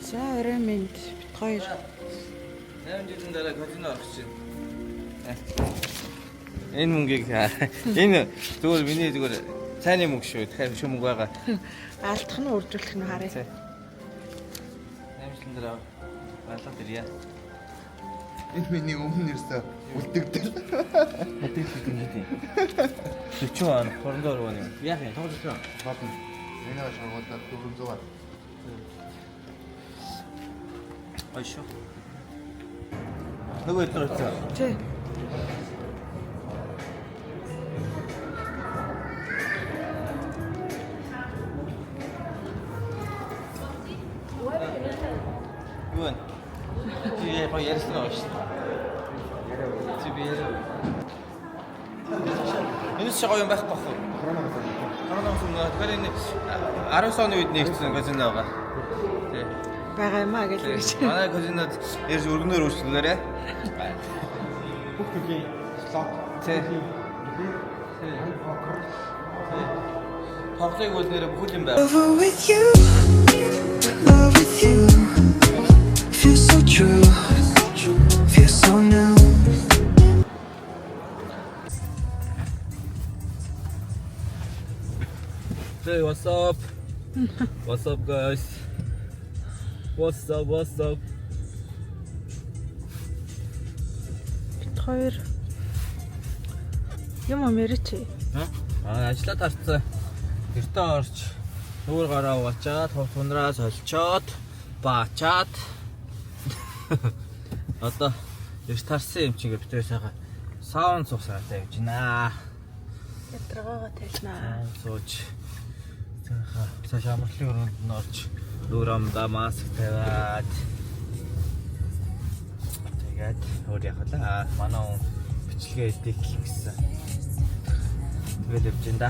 За орой минь бит хоёр. 8 жилийн дараа казино орох чинь. Энэ мөнгийг энэ зүгээр миний зүгээр цайны мөнгө шүү. Тэгэхээр шүү мөнгө байгаа. Алдах нь үржүүлэх нь харъя. 8 жилийн дараа балаад ирье. Энэ миний өмнө ирсэн үлдэгдэл. Үлдэгдэл гэдэг нь хэд юм? 40 он, 304 он юм. Яах юм? Тоглож байна. Болно. Энэ шаргуулаад 400. Гоё шүү. Нөгөө өдөр очсон. Тий. Юу вэ? Чи яг гоё ярьсан байгаа шүү дээ. Чи би яриа. Энэ ч гоё юм байхгүй бах уу? Коронавигоос өмнө. Тэгэхээр энэ 19 оны үед нэгдсэн казино байгаа. Тий. Байгаа юм а гэж Тий. гэж. Манай казинод ярьж өргөнөөр үйлчлүүлээрэ. Бүх төрлийн слот, Тий. төрлийн покер, Тоглыг бол нэрэ бүхэл юм байна. Over with you, love with you. Feels so true, feels so new. Hey, what's up? What's up, guys? What's up? What's up? Бит хоёр юм юм яриач. Аа, ажиллаа тарцсан. Гэртээ орч нүүр гараа угаачаад, хувц ундраа соличоод, баачаад. Одоо эрт тарсан юм чинь битээ сайхан саун цуг сартай явж байна. Ядаргаагаа тайлнаа. Саун сууж сайхан цааш амарлын өрөөнд нь орж нүүр амдаа маск тавиад тэгээд өөр явах лаа. Манай хүн бичлэгээ эдик гэсэн. Тэгээд явж байна да.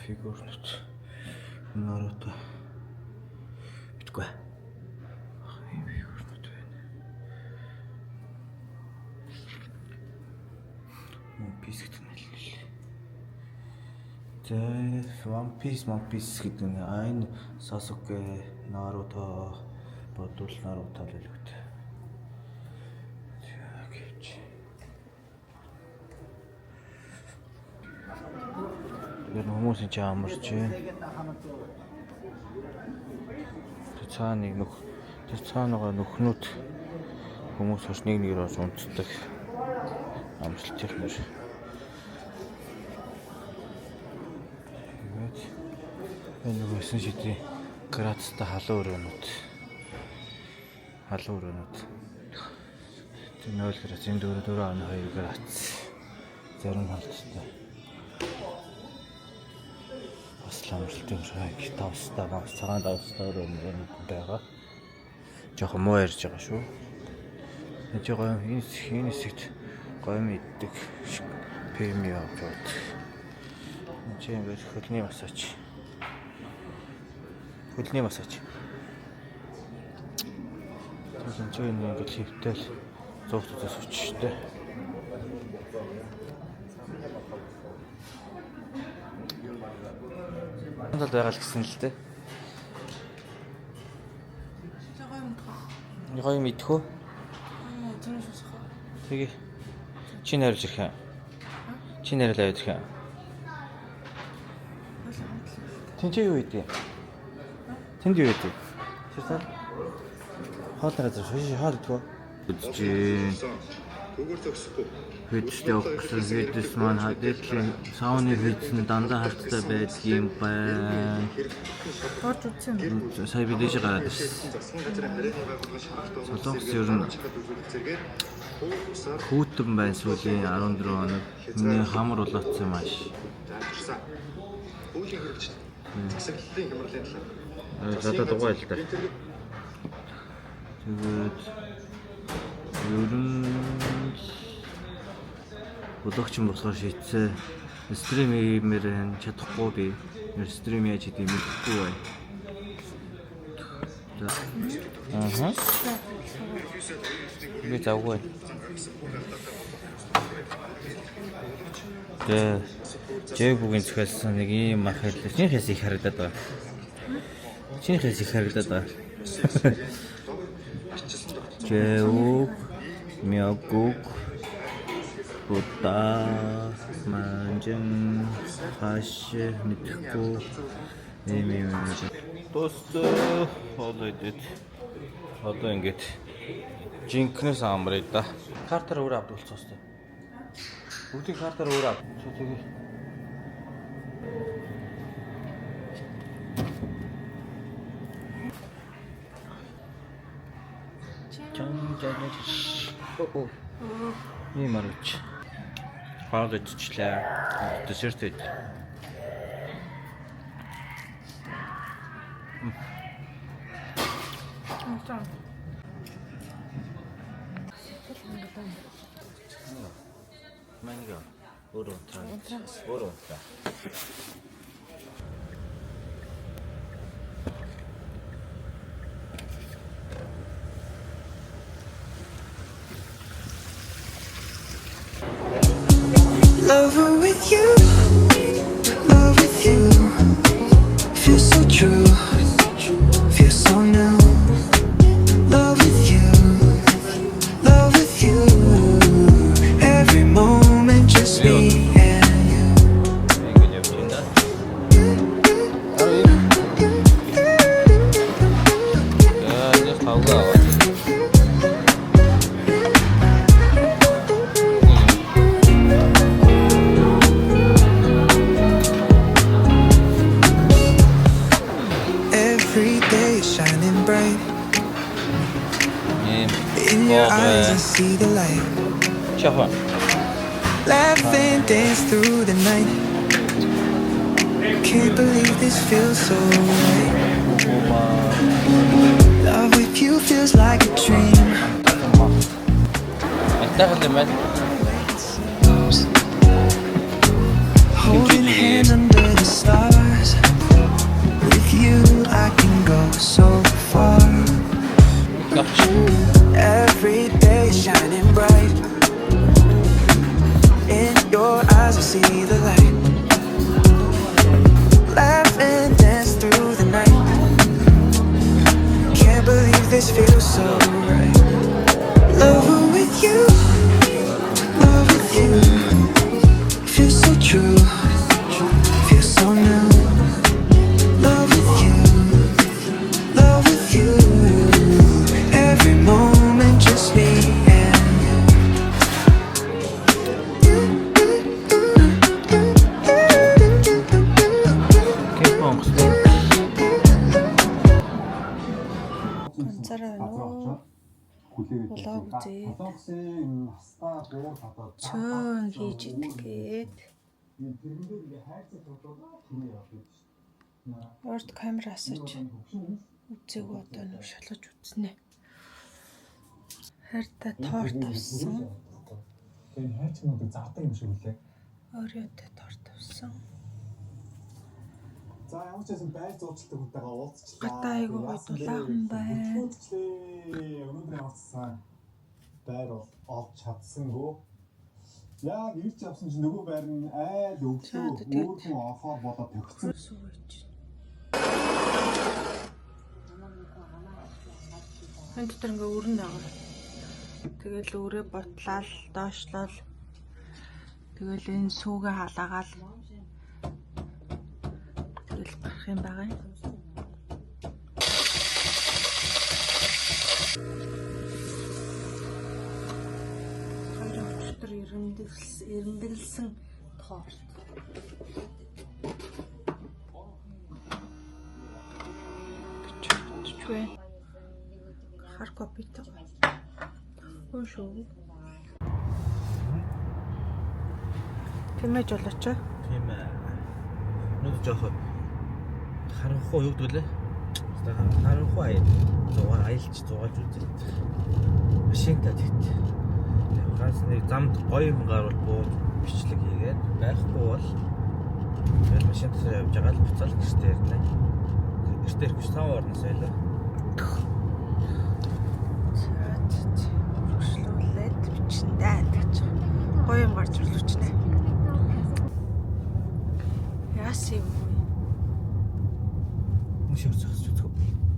Фигурнууд Наруто битгүй. Ийм фигурнууд байна. One Piece гэдэг нь аль вэ? За One Piece, One Piece гэдэг нь айн Sasuke, Naruto бодвол Naruto л хэлвэт. За гэж. Тэр хүмүүс энэ амарч байна. Тэр цаана нэг нөх тэр цаана байгаа нөхнүүд хүмүүс хоош нэг нэгээр орж унтдаг. Амжилтын нэр. Тэгээд энэ нөгөө 9 шидийн градустай халуун өрөөнүүд. Халуун өрөөнүүд. Тэр 0 градус, энэ 4 4.2 градус. Зарим халттай. Бас л амжилтын өрөө давстай, бас цагаан давстай өрөөнүүд байгаа. Жохон муу ярьж байгаа шүү. Энд чи гоё энэ энэ хэсэгт гоё мэддэг премиум авч яваад. Энд чи ингээд хөлний массаж. Хөлний массаж. Тэгээд энэ чи ингээд хэвтэл зуух зүгээс сууч штэ. Тал байгаа л гэсэн л дээ. Гоё юм даа. Гоё мэдэх үү? Аа, зүрх шусах. Тэгээ. Чи найруулж ирэх юм. Чи найруулаад ирэх юм. Тэнд чи юу хийдэ? Тэнд юу хийдэ? Тэр цаа. Хоол газар шиш хоол идэх үү? Үзэж. Түүгээр зогсохгүй. Хэдстэй явах гэсэн хэдс маань хэдлийн сауны хэдс нь дандаа хальттай байдгийм байна. Орж үзсэн юм. Сая би дэше гараад ирсэн. Засгийн газрын харийн байгууллагын шалгалт Солонгос ер нь зэрэгээр усаар Хүүтэн байна сүүлийн 14 хоног. Миний хамар улаацсан маш. зааварсан. Хуулийн хэрэгжил засаглалын хямралын талаар. Надад дугуй л да. Тэгээд ер нь блогч юм болохоор шийдсэн. Стрим хиймээр байна. Чадахгүй би. Ер стрим яаж хийдгийг мэдэхгүй байна. За. Аа. Би завгүй. Тэ. Жэбүгийн зохиолсон нэг ийм мах хэлээ. Чиний хэс их харагдаад байгаа. Чиний хэс их харагдаад байгаа. Жэвүг, мягүг, будаа, манжин, хаш, мэдхгүй ийм ийм юм. Тосто хоол идэт. Одоо ингэж жинкнээс амрыг да. Картаар өөр авдаг болцсон хэвээр. Бүгдийг картаар өөр ав. Тэгээ. Чан чан. Оо. Ийм аргач. Хоол идчихлээ. Десерт ид. Манга. Өөрөө унтраа. Өөрөө унтраа. Lover with you, love with you. Feels so true, feels so new. Love with you, love with you. Every moment, just me and you. Ингэж явж байна. За, энэ хавга аваад. Every day is shining bright. Ийм In your гоо eyes, I see the light. Чаха. Laugh and dance through the night. Can't believe this feels so right. Love with you feels like a dream. Айтайхан юм байна. Holding hands under the stars. With you, I can go so far. Every day shining bright. In your eyes, I see the light. Laugh and dance through the night. Can't believe this feels so right. Love with you, love with you. Feels so true, feels so new. Love with you, love with you. Every moment, just me and you. Кемп онгоцтой. Ганцаараа байна уу? Влог үзээд. Цөөн хийж идэх гээд. Урд камер асаж үзээгүй одоо нэг шалгаж үзнэ. Хайртай торт авсан. Тэгээ хайрцагнуудыг зардаг юм шиг үлээ. Оройтой торт авсан. За ямар ч байсан байр зуучладаг хүнтэйгээ уулзчлаа. Гадаа айгүй гоё дулаахан байна. Бүтлгүүтчлээ. Өнөөдөр явуулсан байр бол олж чадсангүй. Яг ирж авсан чинь нөгөө байр нь айл өглөө За, тэгээд- өөр хүн орохоор болоод төгссөн. Сууж. Энэ дотор ингээ өрн байгаа. Тэгэл өрөө бутлаал, доошлол. Тэгэл энэ сүүгээ халаагаал. Тэгэл гарах юм байгаа юм. Хоёр өчтөр эрэмдэглэсэн торт. Чүчвэ. Хар копитой. Өө шүү. Тэмээж болооч. Тийм ээ. Нүд жоох харанхуй юу гэдэг лээ? Харанхуй аял. Зугаа аялч зугаалж үзээд. Машинтаа тэгт. Ганц нэг замд гоё юм гарвал бууж бичлэг хийгээд байхгүй бол тэгэл машинтаа явж байгаа л буцаал гэртээ ирнэ. Гэртээ ирэхгүй 5 орноос байлаа. Үргэлжлүүлээд бичнэ гэж. Гоё юм гарч ирлүүчнэ. Яасан юм бэ? Мөш орцох зүтгэв.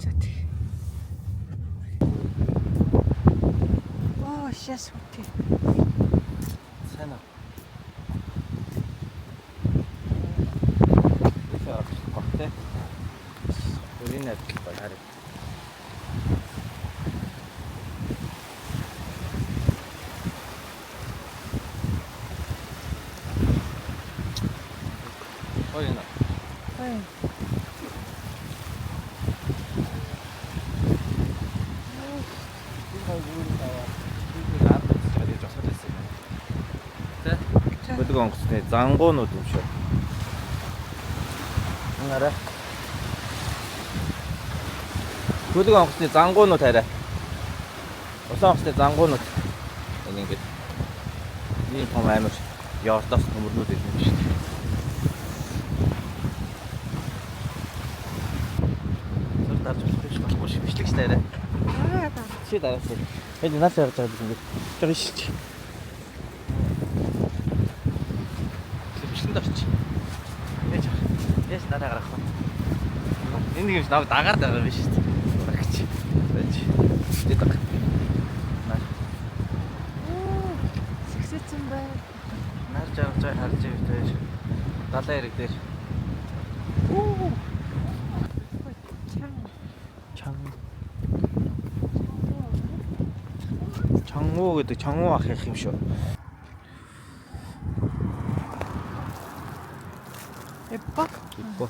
За тэг. Оо, шас үгүй. Сайн уу? Их орох гохтой. Бүрийн найдал гоё харъя. Гоё юм. Гоё. Энэ хоёр бүрийн аваа. Энэ ард үзэж яаж босгол байсан юм. Тэ? Бүлэг онгоцны зангуунууд юм шүү. Энэ арай. Бүлэг онгоцны зангуунууд арай. Улаан онгоцны зангуунууд. Энэ ингээд ийм том амар ёрдоос төмөрнүүд ирнэ шүү дээ. Зур дарж болох биш болохгүй шиг бичлэг шүү дээ арай. Аа, да. Чи дараасаа. Энд наас явж байгаа юм ингээд. Жог ишилч. Бичлэнд орч. Яаж авах? Яаж дараа гарах вэ? Энэ нэг юм шиг намайг дагаар байгаа биш үү? Багч. Байж. Тэдэг. Нар. Сэгсээсэн бай. Нар жаргаж байгаа харж байв тэр. Далайн хэрэг дээр. Чам. Чан. Чангуу гэдэг чангуу ах юм шүү. Эппа. Ихгүй.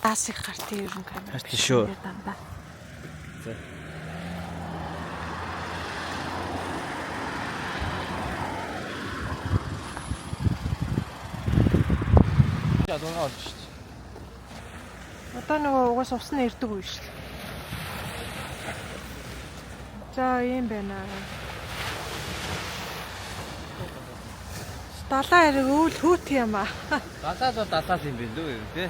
Дасыг гартын ер нь камер. Гарт шүү. Дандаа. За. Я дунаа олж шүү. Одоо нөгөө угаас ус нь ирдэг үе шүү. За ийм байна. Далайн хэрэг өвөл хүүт юм аа. Далаа л далаа юм бэ лүү юм тий.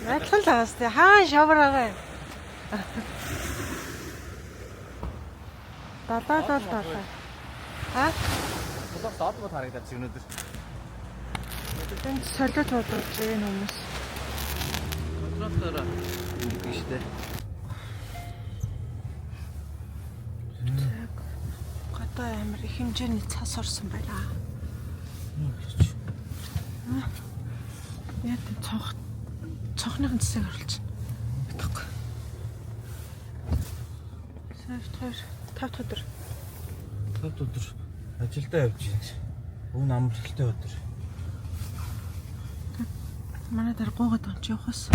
Адилхан л байгаас тий. Хаан шавар байгаа юм. Далаа л далаа. А? Солонгос одмод харагдаад чи өнөөдөр. Энд солиод бодож байгаа хүмүүс. Контроллоор ингэдэг шүү дээ. Гадаа амар их хэмжээний цас орсон байна. Яг тийм цонх цонхныхын цэсийг оруулж байна. Утгагүй. Сая хоёр тав дахь өдөр. 5 өдөр ажилдаа явж байна. Өвн амралтай өдөр. Манай дээр гуугаад байгаа чи явах ус.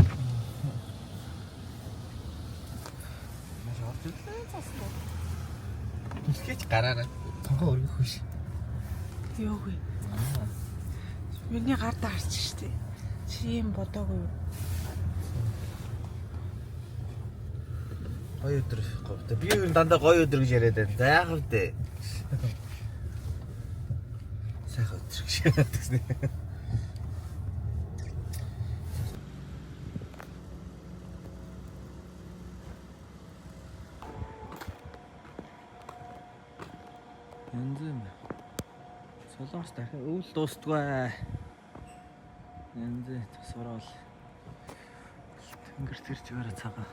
Маш орж ирлээ цаслаа. Түлхээч гараарай. Тонхоо өргөх биш. Юу вэ? Миний гар даарч штэ. Чи юм бодоогүй юу? Гоё өдөр говьтой. Би ер нь дандаа гоё өдөр гэж яриад байна. За яах вэ? Сайхан өдөр гэж яриад гэсэн. Янз юм. Солонгос дахин өвөл дуустгүй. Янз тус ороод тэнгэр тэр чигээр цагаан.